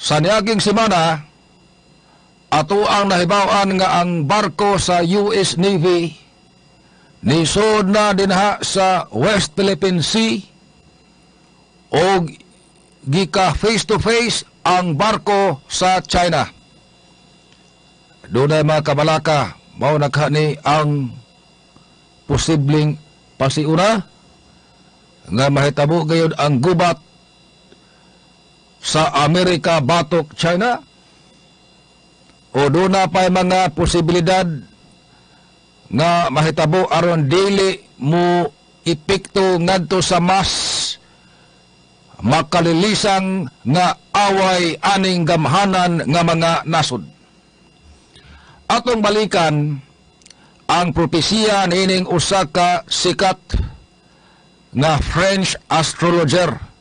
Sa niaging semana, ato ang nahibaw-an nga ang barko sa US Navy nisod na dinha sa West Philippine Sea og gika face to face ang barko sa China. Dunay mga kabalaka, mao na ni ang posibleng pasiuna nga mahitabo gayud ang gubat sa Amerika batok China, o duna pa mga posibilidad nga mahitabo aron dili mo epekto ngadto sa mas makalilisang nga away aning gamhanan nga mga nasod? Atong balikan ang propesiya niining usa ka sikat nga French astrologer,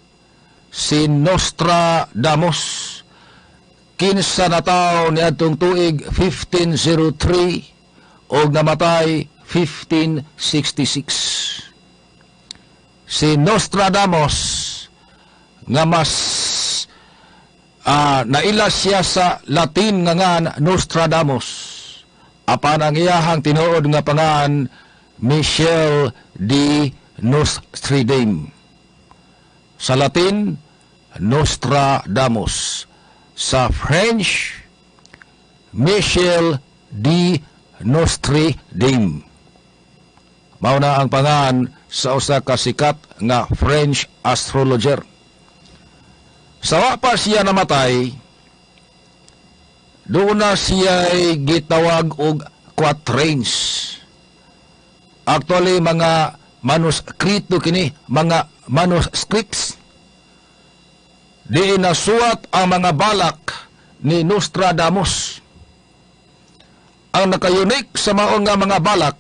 si Nostradamus, kinsa natawo niadtong tuig 1503 og namatay 1566. Si Nostradamus nga mas naila siya sa Latin nga ngan Nostradamus, apan ang iyahang tinuod nga pangan Michel de Nostredame. Sa Latin, Nostradamus. Sa French, Michel de Nostredame. Mao na ang pangan sa usa ka sikat nga French astrologer. Sa wa pa siya namatay, duna siya gitawag og quatrains. Actually, mga manuskrito kini, mga manuscripts. Diin nasuwat ang mga balak ni Nostradamus. Ang naka-unique sa mao nga mga balak,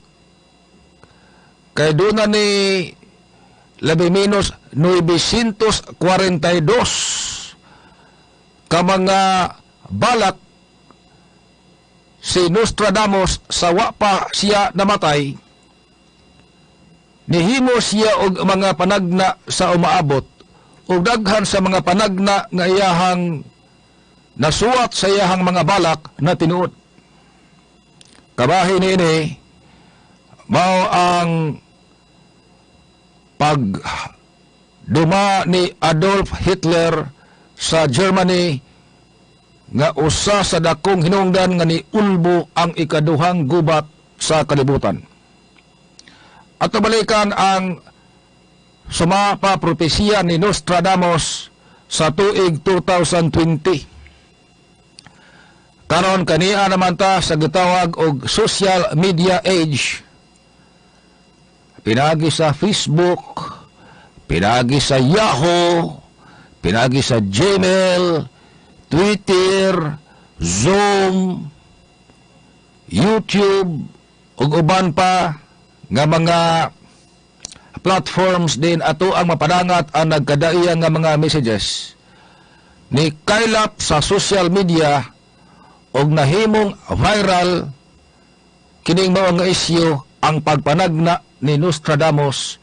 kay duna ni labi menos 942 ka mga balak si Nostradamus sa wa pa siya namatay. Nihimo siya og mga panagna sa umaabot, ug daghan sa mga panagna nga iyahang nasuwat sa iyahang mga balak na tinuod. Kabahin niini mao ang pag duma ni Adolf Hitler sa Germany nga usa sa dakong hinungdan nga niulbo ang ikaduhang gubat sa kalibutan. Ato balikan ang sumapa propesiya ni Nostradamus sa tuig 2020. Karon kania naman ta sa gitawag og social media age. Pinagi sa Facebook, pinagi sa Yahoo, pinagi sa Gmail, Twitter, Zoom, YouTube, ug uban pa nga mga platforms din ato ang mapadangat ang nagkadaiya nga mga messages ni kaylap sa social media og nahimong viral kining mao nga isyu, ang pagpanagna ni Nostradamus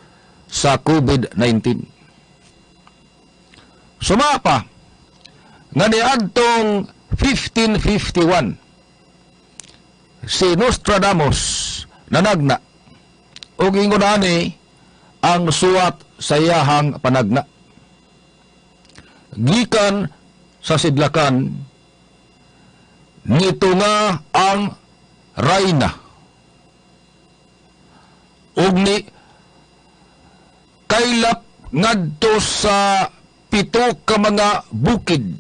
sa COVID-19. Sumapa nga niadtong 1551 si Nostradamus nanagna ug ingon ani ang suwat sa iyahang panagna: "Gikan sa sidlakan nito nga ang rayna ug ni kaylap ngadto sa pito ka mga bukid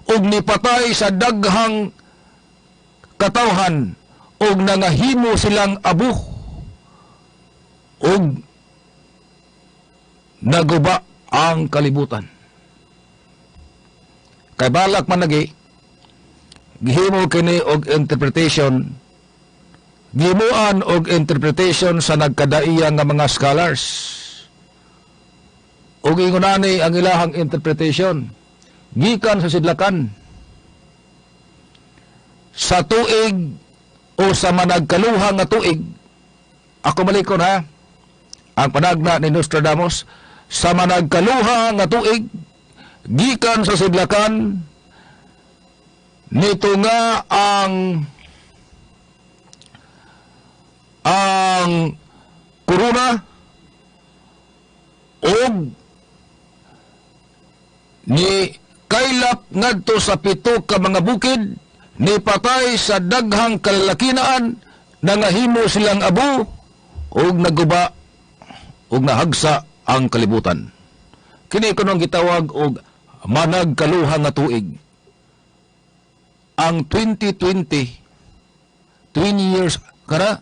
ug nipatay sa daghang katawhan ug nangahimo silang abo ug naguba ang kalibutan." Kay balak man lagi gihimo kini og interpretation, gihimuan og interpretation sa nagkadaiya nga mga scholars. Ug ingon ani ang ilahang interpretation: gikan sa sidlakan sa tuig o sa managkaluha nga tuig. Ako malikon ha ang panagna ni Nostradamus: sa managkaluha nga tuig, gikan sa sidlakan. Nito nga ang corona og ni kaylap ngadto sa pito ka mga bukid, ni patay sa daghang kalalakinaan, nangahimo silang abo ug naguba ug nahagsa ang kalibutan. Kini kunong gitawag og managkaluha nga tuig. Ang 2020, 20 years kana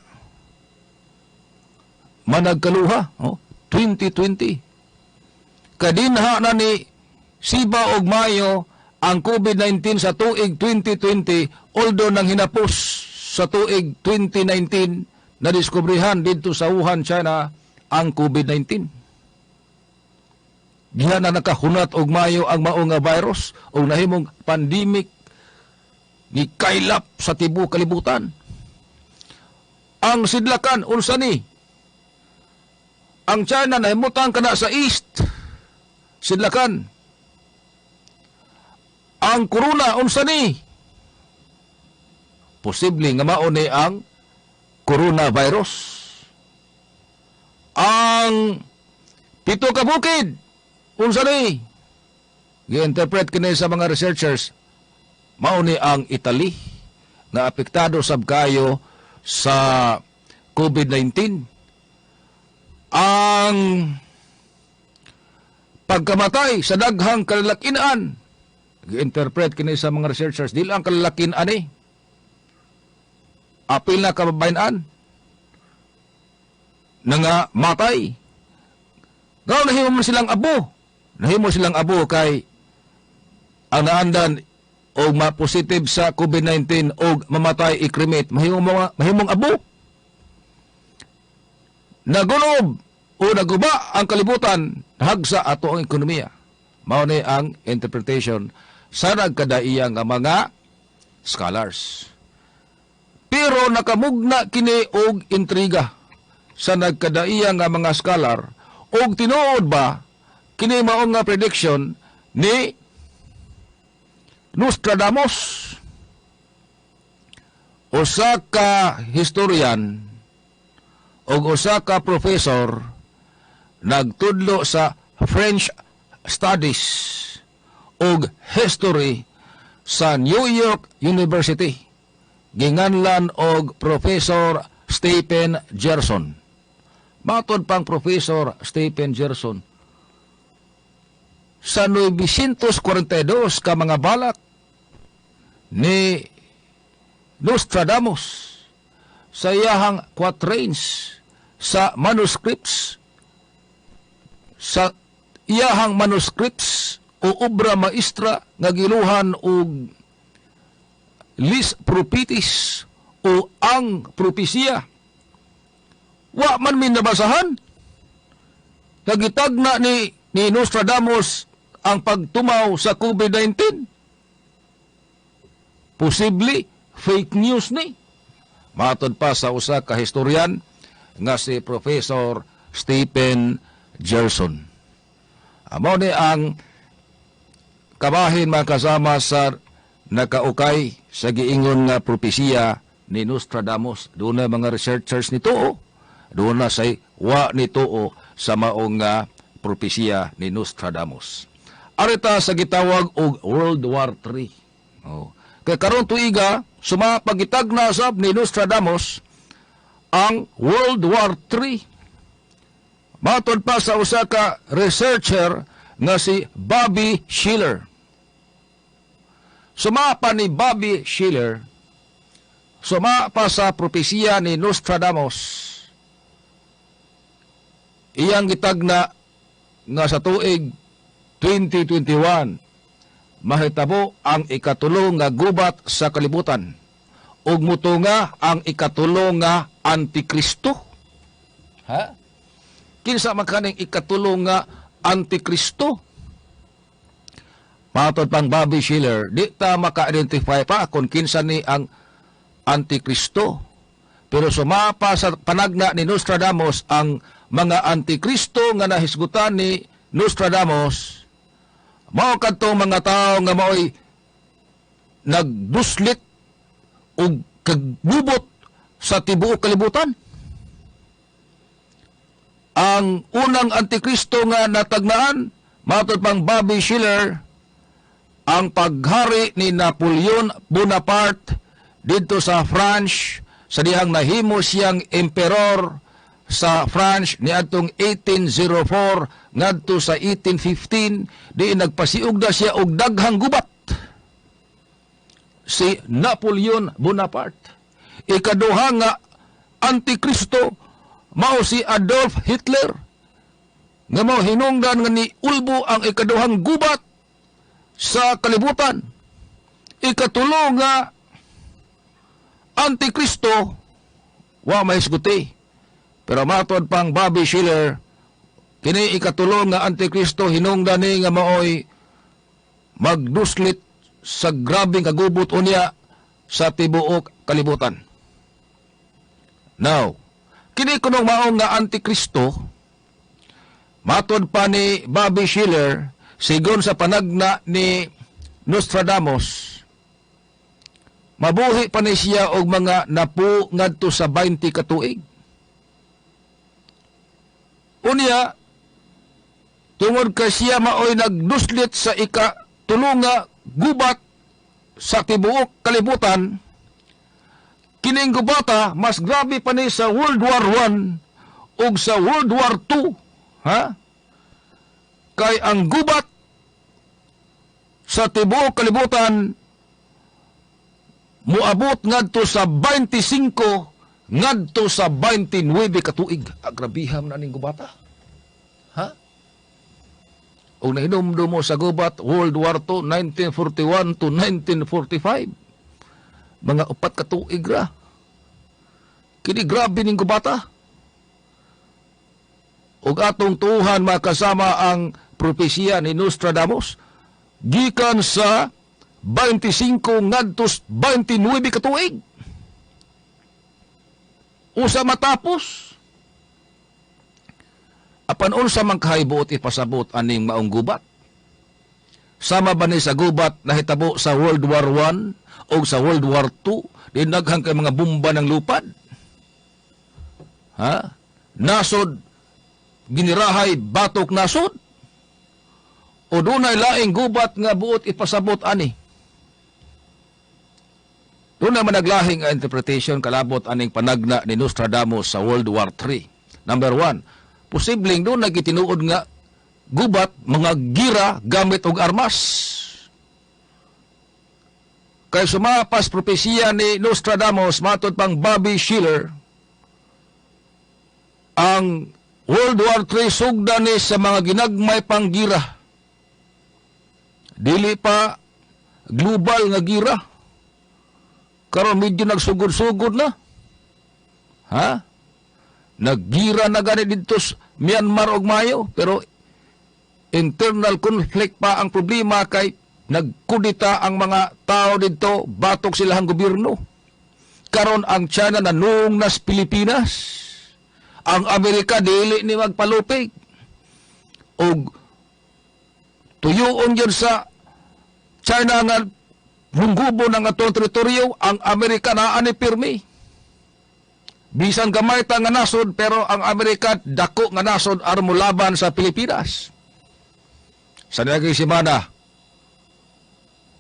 managkaluha, oh, 2020. Kadinha na ni Siba og Mayo ang COVID-19 sa tuig 2020, although nang hinapos sa tuig 2019 na diskubrihan didto sa Wuhan, China ang COVID-19. Diha na nakahunat og mayo ang mao nga virus og nahimong pandemic, ni kaylap sa tibuok kalibutan. Ang sidlakan, unsa ni? Ang China nahimutang kana sa east. Sidlakan. Ang corona, unsa ni? Posible nga mao ni ang coronavirus. Ang pito ka bukid, unsa ni? Gi-interpret kini sa mga researchers, mao ni ang Italy na apektado sab kayo sa COVID-19. Ang pagkamatay sa daghang kalalakinan, gi-interpret kini sa mga researchers, dili ang kalalakinan ni apil na kababayan na nga matay. Gaw nahimo man silang abo. Nahimo silang abo kay ang naandan og ma-positive sa COVID-19 og mamatay, i-cremate, mahimong abo. Nagunob o naguba ang kalibutan, nahagsa ato ang ekonomiya. Mao ni ang interpretation sa nagkadaiya nga mga scholars. Pero nakamugna kini og intriga sa nagkadaiya nga mga scholar og tinuod ba kini mao nga prediction ni Nostradamus, usa ka historian og usa ka professor nagtudlo sa French Studies ug History sa New York University, ginganlan og Professor Stephen Gerson. Matod pang Professor Stephen Gerson, sa 942 ka mga balak ni Nostradamus sa iyahang quatrains sa manuscripts, sa iyahang manuscripts o obra maestra nga giluhan og Les Prophéties o Ang Propesiya, wa man mi nabasahan nga gitagna ni Nostradamus ang pagtumaw sa COVID-19. Posible fake news ni. Matod pa sa usa ka historian nga si Professor Stephen Gerson. Amo ni ang kabahin, mga kasama, sa nakaukay sa giingon nga propesiya ni Nostradamus. Doon na mga researchers nito, oh. Doon na say wa nito sa maong nga propesiya ni Nostradamus. Arita sa gitawag og World War III. Oh. Kay karon tuiga, suma pagitagna sab ni Nostradamus ang World War III. Matod pa sa usa ka researcher nga si Bobby Schiller. Suma pa ni Bobby Schiller, suma pa sa propesiya ni Nostradamus, iyang gitagna nga sa tuig 2021 mahitabo ang ikatulo nga gubat sa kalibutan ug mutunga ang ikatulo nga antikristo. Ha? Kinsa man kaning ikatulo nga antikristo? Matod pang Bobby Schiller, di ta maka-identify pa kung kinsa ni ang antikristo. Pero sumapa sa panagna ni Nostradamus, ang mga antikristo nga nahisgutan ni Nostradamus mao kadtong mga tao nga maoy nagduslit og kagubot sa tibuok kalibutan. Ang unang antikristo nga natagnaan, matod pang Bobby Schiller, ang paghari ni Napoleon Bonaparte didto sa France sa dihang nahimo siyang emperor sa France niadtong 1804 ngadto sa 1815, diin nagpasiugda siya og daghang gubat si Napoleon Bonaparte. Ikaduha nga antikristo mao si Adolf Hitler nga mao hinungdan nga ni ulbo ang ikaduhang gubat sa kalibutan. Ikatulo nga antikristo, wa mahisguti. Pero matod pang Bobby Schiller, kini ikatulo nga antikristo hinungdan ni nga maoy magduslit sa grabeng kagubot unya sa tibuok kalibutan. Now, kini kunong mao nga antikristo, matod pa ni Bobby Schiller, sigon sa panagna ni Nostradamus, mabuhi pa ni siya og mga napu ngadto sa 20 ka tuig. Unya, tungod kay siya maoy nagduslit sa ikatulo nga gubat sa tibuok kalibutan, kining gubata mas grabe pa ni sa World War I ug sa World War II, ha? Kay ang gubat sa tibuok kalibutan muabot ngadto sa 25 ngadto sa 29 ka tuig. Agrabiham na ning gubata. Ha? Og nahinumdum mo sa gubat World War II, 1941 to 1945. Mga 4 ka tuig ra. Kini grabe ning gubata. Og atong tuhan makasama ang propesya ni Nostradamus gikan sa 25 ngadto 29 ka tuig. Usa matapos. Apan unsa man kahibuot ipasabot aning maong gubat? Sama ba ni sa gubat nahitabo sa World War I o sa World War II, di naghang kay mga bomba ng lupad? Ha? Nasod ginirahay batok nasod? O dunay laing gubat nga buot ipasabot ani? Doon naman naglahing ang interpretation kalabot aning panagna ni Nostradamus sa World War III. Number 1, posibleng doon nagitinuod nga gubat mga gira gamit og armas. Kay sumapas propesiya ni Nostradamus, matod pang Bobby Schiller, ang World War III sugdan ni sa mga ginagmay pang gira. Dili pa global nga gira. Karon medyo nagsugod-sugod na. Ha? Naggira na gani didto sa Myanmar og Mayo, pero internal conflict pa ang problema kay nagkudita ang mga tao didto batok sila ang gobyerno. Karon ang China nanung nas Pilipinas. Ang Amerika dili ni magpalupig. Og tuyuon yun sa China nga munggubo ng atong teritoryo, ang Amerika naa ni pirmi. Bisan gamay ta nga nasod, pero ang Amerika dako nga nasod aron molaban sa Pilipinas. Sa niaging semana,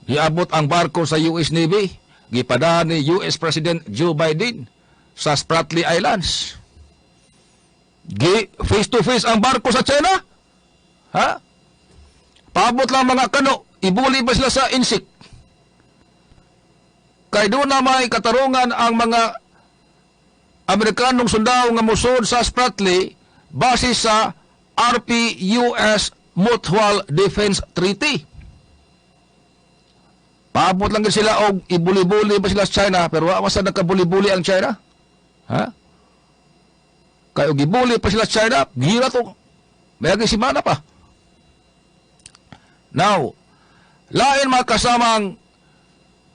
giabot ang barko sa US Navy, gipada ni US President Joe Biden sa Spratly Islands. Gi face to face ang barko sa China. Ha? Paabot lang mga kano, ibuli ba sila sa insik? Kay doon na may katarungan ang mga Amerikanong sundao nga musod sa Spratly base sa RP-US Mutual Defense Treaty. Paabot lang sila og ibuli-buli ba sila sa China, pero wa man sa nagkabuli-buli ang China. Ha? Kay og ibuli pa sila sa China, gira to. May agi semana pa. Now, lain mga kasamang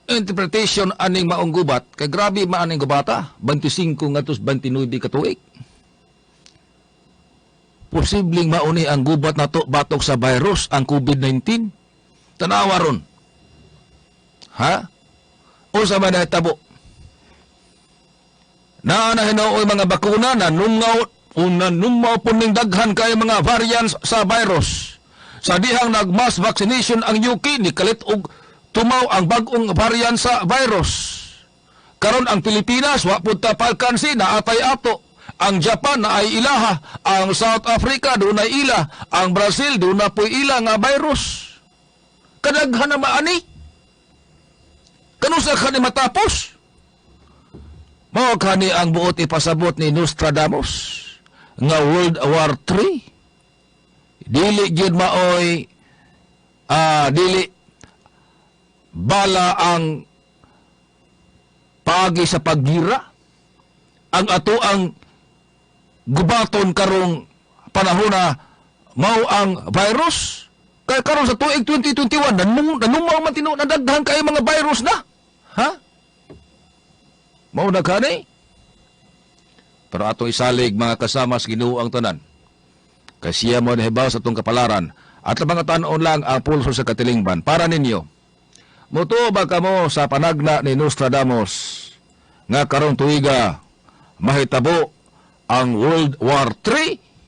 interpretation aning maong gubat, kay grabe man aning gubata, 25 ngadto 29 ka tuig. Posibleng mauni ang gubat nato batok sa virus, ang COVID-19. Tanawa ron. Ha? Unsa man nahitabo? Naa na hinuoy mga bakuna na nungaw o nanumaw po ning daghan kay mga variants sa virus. Sa dihang nag-mass vaccination ang UK, ni kalit og tumaw ang bag-ong variant sa virus. Karon ang Pilipinas, wa pud ta paalkansi, naatay ato. Ang Japan na ay ilaha, ang South Africa dunay ila, ang Brazil duna po'y ila nga virus. Kadaghan na maani. Kanusa kani matapos? Mao kani ang buot ipasabot ni Nostradamus nga World War III. Dili gyud maoy dili bala ang paagi sa paggira ang ato ang gubaton karong panahona mao ang virus. Kay karon sa tuig 2021, nanumaw man tinuod na daghan kay mga virus na, ha. Mao na kani, pero atong isalig, mga kasama, sa Ginoo ang tanan, kay siya mo nahibaw sa atong kapalaran. At mga tan-on lang ang pulso sa katilingban para ninyo. Mutuo ba kamo sa panagna ni Nostradamus nga karong tuiga mahitabo ang World War III?